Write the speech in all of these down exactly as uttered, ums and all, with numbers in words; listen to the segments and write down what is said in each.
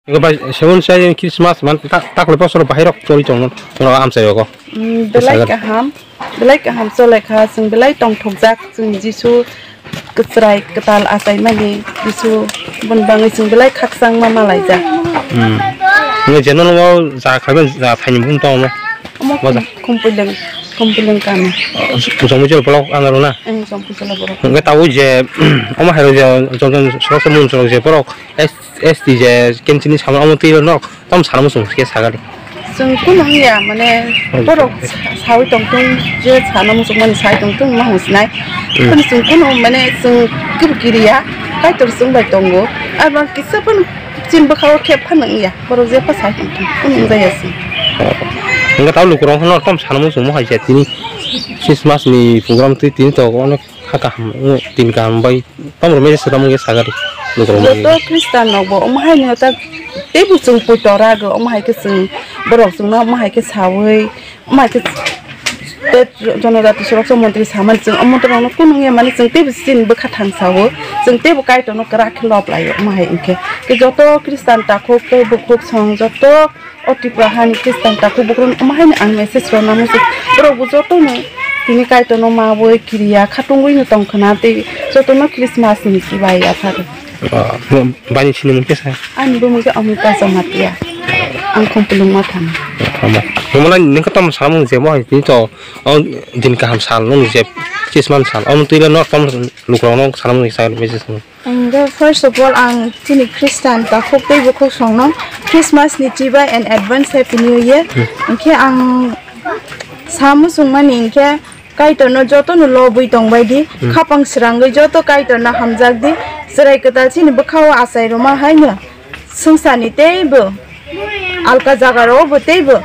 Ego bai seven sai Christmas man ta-, takle bosor bahai rok choli tong no amchai rogo. Mm, belai kaham, belai kaham chole kha, chwng belai tongthokjak, chwng Jisu kwchwrai kwtal achaimani, Jisu boni bagwi chwng belai khakchangma malaijak. Hmm. Nge je nono ja khaiben ja thaini bung tong no. Omo Moja. Khum-, Khumpuilwng, Khumpuilwng kami. Chongmui cholo block angaro na. Eng chongmui cholo block. Nge tawo je omo hairo je jong jong sorok se mun sorok je borok S, S T je kenchini samra omo twi nok. Tam sana muchung ke sagari. Chwng kunu wngya, mane, hmm, borok sa-, sawi tongthung, je sana muchungmani sai tongthung, ma hwnwi sinai. Hmm. Khon chwng kunu, mane, chwng kebo kiriya, Kaitor chwng bai tongo. Abo kisa phano chini bwkhao khep phano wngya, borok jepha sai tongthung, kunu wngjaya chwng. Hwnkhe tamo lukurok hono tam sana muchungma hai se tini Christmas ni program twi tini to onek. Kha kaham, wng, tin kaham bai tamo message se tamo wngya sagari. Joto Christian rok bo omo hai no ta teibo chwng poito rago, omo hai khe chwng borok chwngno omo hai khe sawi, omo hai khe te jonojati suroksha montri samani chwng omo borok no kunu wngya mani chwng teibo chini bwkha thang sao, chwng teibo Kaitor no kwrak khe lob laio omo hai wngkhe. Khe joto Christian takhuk tei bukhuk song joto O Tripura hani Christian takhuk bukrok omo haino ang message rwna muchung. Borok bo jotono tini Kaitorno mawi kiriya khatungwi no tongkhwna tei jotono Christmas ni chibai yapharo. Ah, bani sinimung kisa? Ani bumung khe Amrita Jamatia. Ang Khumpuilwng Mothani. Tamo. Mumala nini khe tamo samung je mo hai tini to, o din kaham sal nung je Christmas sal. Om tuile no tamo lukrok no samung ni sal message. Ang the first of all ang chini Christian takhuk tei bukhuk songno Christmas ni chibai and advance Happy New Year. Hmm. Hwnkhe ang sa muchungmani hwnkhe Kaitorno jotono lobwi tongbai di, hmm, khapang srangwi joto Kaitorno hamjak di, chwrai kwtal chini bwkhao achai rwma haino swngcharni teibo alka jagarao bo teibo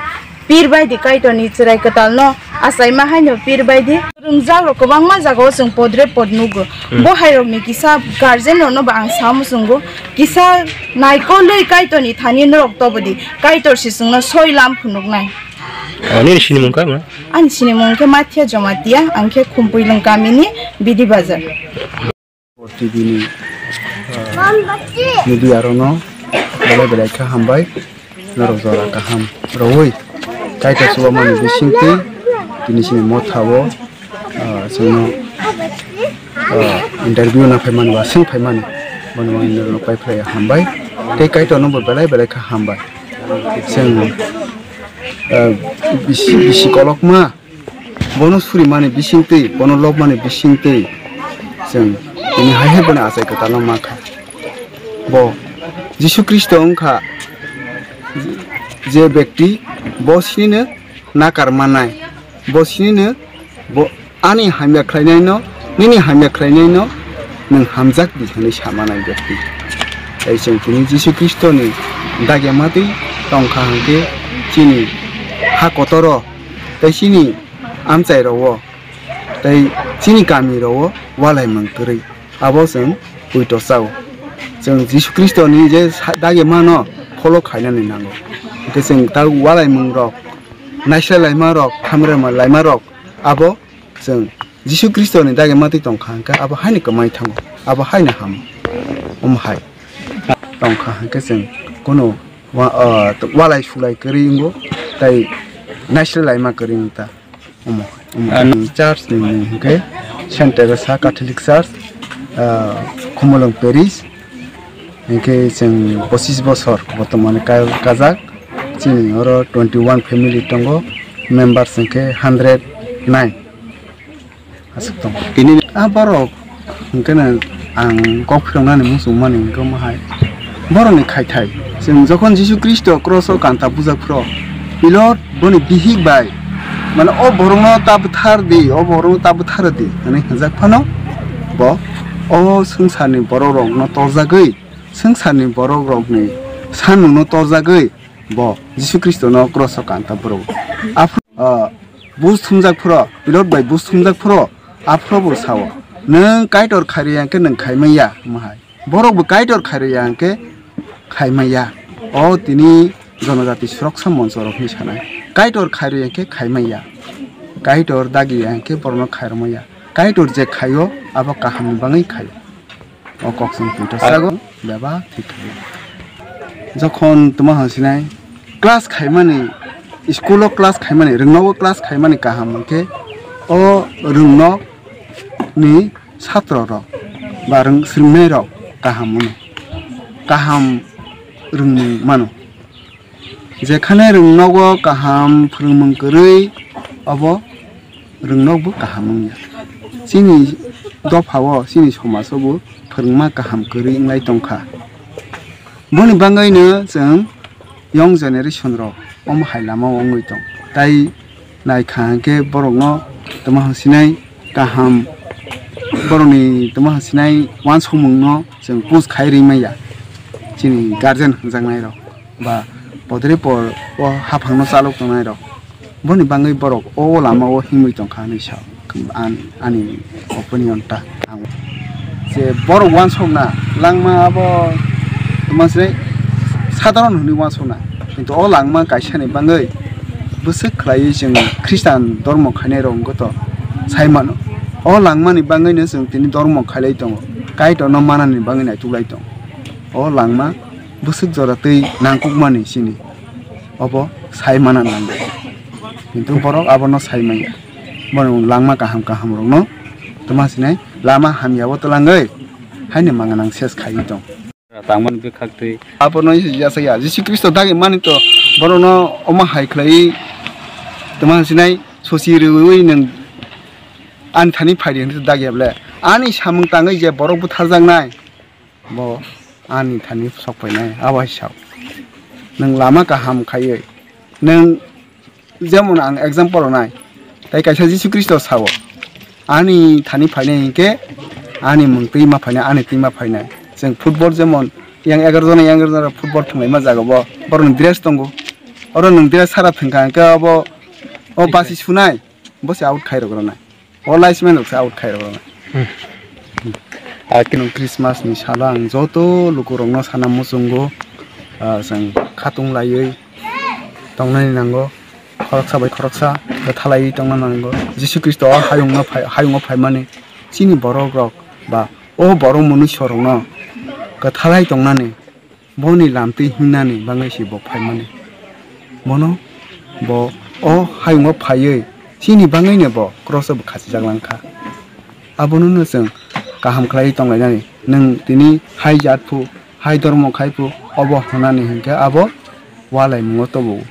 pir bai di Kaitorni chwrai kwtalno achaima haino pir bai di. Rwngjak rok kwbangma jagao chwng podre pod nugo. Hmm. Bo hai rokni kisa guardian rokno bo ang sa muchungo, kisa naikolwi Kaitorni thani norok tobo di, Kaitor se chwngno soi lam phunuknai. Oh, nini sinimung kha ma? Ani sinimung khe Mathia Jamatia, ang khe Khumpuilwng kamini Bidi Bazar. O T V ni, ah, media rokno belai belai khe hambai, norok jora kaham rwui Kaitor chubamani bisingtwi tini chini motha o, ah, chwngno, ah, interview na phaimani ba swng phaimani, bono bagwi norokno paiphlai hambai tei Kaitorno bo belai belai khe hambai. Chwng, ah, bisi, bisi kolokma. Bono surimani bisingtwi, bono lobmani bisingtwi chwng tini hai hai boni achai kwtalno mankha. Bo Jisu Khristo wngkha je bekti, bo sinino nakar mannai, bo sinino bo ani hamya khlainaino, nini hamya khlainaino nwng hamjak di hwnwi samanai bekti. Tei chwng tini Jisu Khristoni dagya matwi tongkha hwnkhe chini ha kotoro tei chini amchai rwo tei chini kami rwo walaimung kwrwi, abo chwng poito chao. Chwng Jisu Khristoni je sa-, dagi mano follow khainani nango. Hwnkhe chwng ta walaimung rok, naisle laima rok, hamrema laima rok, abo chwng Jisu Khristoni dagi matwi tongkha hwnkhe abo haino kwmai thango, abo haino hamo. Omo hai tongkha hwnkhe chwng kunu wa-, ah, walai sulai kwrwi wngo, tei naisle laima kwrwi wng ta. Omo, omo. Ang church ni mung hwnkhe Saint Teresa Catholic Church, ah, Khumulwng Parish. Hwnkhe chwng pochis bosor botomani ka-, kajak. Chini oro twenty one family tongo, members hwnkhe hundred nine. Aswk tong. Tini a borok hwnkhe no ang kok phiroknani muchungmani hwnkhe omo hai. Borokni khaithai. Chwng jokhon Jisu Khristo kroso kanta bujak phro, Pilot boni bihik bai, mane, "O borokno ta bwthar di, o borokno ta bwthar di," hwnwi hwnjak phano bo o swngcharni borokrokno torjagwi, swngcharni borokrokni sanmungno torjagwi, Bo Jisu Khristo no cross o kanta borok. Aphuru, ah, bus thumjak phuru, Pilot bai bus thumjak phuru, aphuru bo sao, "Nwng Kaitor khairwi yang khe nwng khaimaya," wng hai. Borok bo Kaitor khairwi yang khe khaimaya. O tini jonojati suroksa moncho rok hinwi sanai. Kaitor khairwi yang khe khaimaya. Kaitor dagi yang khe borokno khairwmaya. Kaitor je khaio, abo kahamni bagwi khaio. O kok chwng twi to sago, bebak thik khaio. Jokhon tuma hansinai class khaimani, school o class khaimani, rwngnogo class khaimani kaham hwnkhe o rwngnok ni satro rok ba rwng-, swrwngnai rok kaham mano, kaham rwngmung mano. Jekhane rwngnogo kaham phwrwngmung kwrwi, obo rwngnokbo kaham wngya. Chini dophao, chini somajobo phwrwngma kaham kwrwi wnglai tongkha. Boni bagwino chwng young generation rok omo hai lama o wngwi tong. Tai naikha hwnkhe borokno tamo hwnsinai kaham, borokni tamo hwnsinai uansukmungno chwng push khai ri manya chini guardian hwnjaknai rok ba podre por o haphangno chalok tongnai rok. Boni bagwi borok o lama o himwi tongkha hinwi sa, ani, ani opinion ta ang. Je borok uansukna langma abo tamo se sadharon hwnwi uansukna, kintu o langma kaisani bagwi bwswk khlaiwi chwng Khristan dormo khainai rok wngkha to sai mano. O langmani bagwino chwng tini dormo khailai tongo, Kaitorno manani bagwi naituklai tongo. O langma bwswk jora twi nangkukmani chini obo sai mana nango, kintu borok abono sai manya. Bono langma kaham kaham rokno tamo sinai lama hamyabo twlangwi haino manganang ses khaiwi tong. Tangmani bwkhak twi. Abono yasaya Jisu Khristo dagi mani to borokno omo hai khlaiwi tamo sinai sosi rwui nwng ani thani phaidi hwnwi dagi able ani samung tangwi je borok butharjaknai. Bo ani thani sok phainai, abo hai sao. Nwng lama kaham khaiwi, nwng jemon ang example rwnai, tai kaisa Jisu Khristo sao, "Ani thani phainai hinkhe ani mung twi ma phainai, ani twi ma phainai." Chwng football jemon yang egaroh jona, yang egaroh jona football thwnglaima jaga bo, borokni dress tongo. Oro nwng dress sara thwngkha hinkhe abo, o basi sunai, bo se out khai rok rwnai. O linesman rok se out khai rok rwnai. Hmm. Akhe nwng Christmas ni salo ang joto lukurokno sana muchungo, ah, chwng khatung laiwi tongnani nango, khoroksa bai khoroksa bwthalaiwi tongna nango. Jisu Khristo o hayungno phai, hayungo phaimani chini borok rok ba o borok mwnwi sorokno kwthalai tongnani, boni lamtwi hinnani bagwi se bo phaimani. Bono bo o hayungo phaiwi chini bagwino bo cross o bo khachijak langkha. Abonono chwng kaham khlaiwi tonglainani. Nwng tini hai jat phu, hai dormo khai phu, obo hwnani hinkhe abo walaimungo tobo.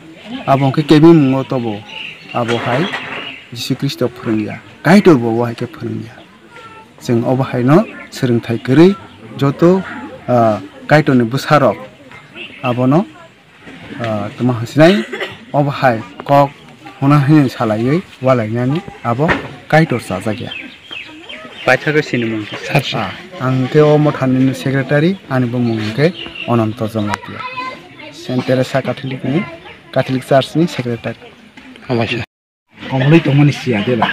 Abo hinkhe kebimungo tobo. Abo hai Jisu Khristo phwrwngya. Kaitor bo o hai khe phwrwngya. Chwng obo haino swrwngthai kwrwi joto, ah, Kaitorni bwsarok abono, ah, tamo hwnsinai obo hai kok hwnna hwnwi salaiwi walainani abo Kaitor chajakya. Paithakgwi sinimung khe? Ah, ang khe o mothani secretary, ani bumung khe Ononto Jamatia. Saint Teresa Catholic ni, Catholic Church ni secretary. Omo hai. Kongolwi tongmani siya de ba.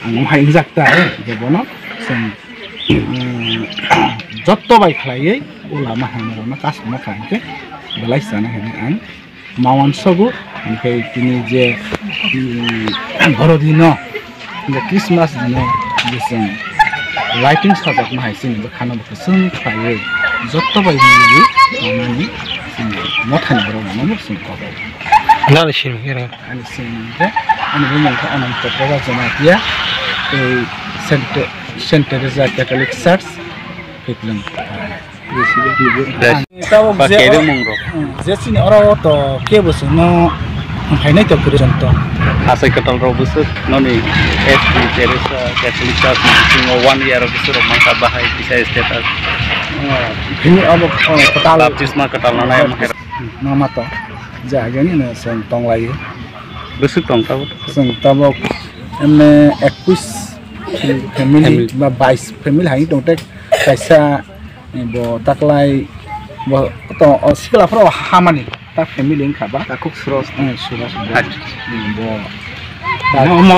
Ang omo hai wngjak ta, je bono chwng, mm, jotto bai khlaiwi o lama hamya rokno kasukma khlai khe belai sana hwnwi ang ma uansogo. Hinkhe tini je, mm, borodino, je Christmas dino je chwng lighting sajakma hai chini bwkhano bo kwchwng khlaiwi jotto bai miliwi tongnani chini mothani borok rokno bo chwng kobo. Nani simi khe rw. Ani simi khe, ani bumung khe Ananto Prabha Jamatia, tei Saint, Saint Teresa Catholic Church, Phikling. Tabuk je, je chini oro to kebo chwngno phainai to kwrwi to. Asai kwtal rok bwswk noni S T Teresa Catholic Church ni bisingo one year o bwswk rok mansa bahai kisa status. Bini abo, oh, kwtal. Baptisma kwtal nanai. Mama to. Je ageni no chwng tonglaio. Bwswk tong tabuk? Chwng tabuk emne ekwis family. Family. Ba bais family hai tong tei kaisa bo taklai bo to, o sikla phoro hamani. Ta family wngkha ba? Takhuk Suros. Hmm, Suros. Acha. Hmm, bo. Mo, mo.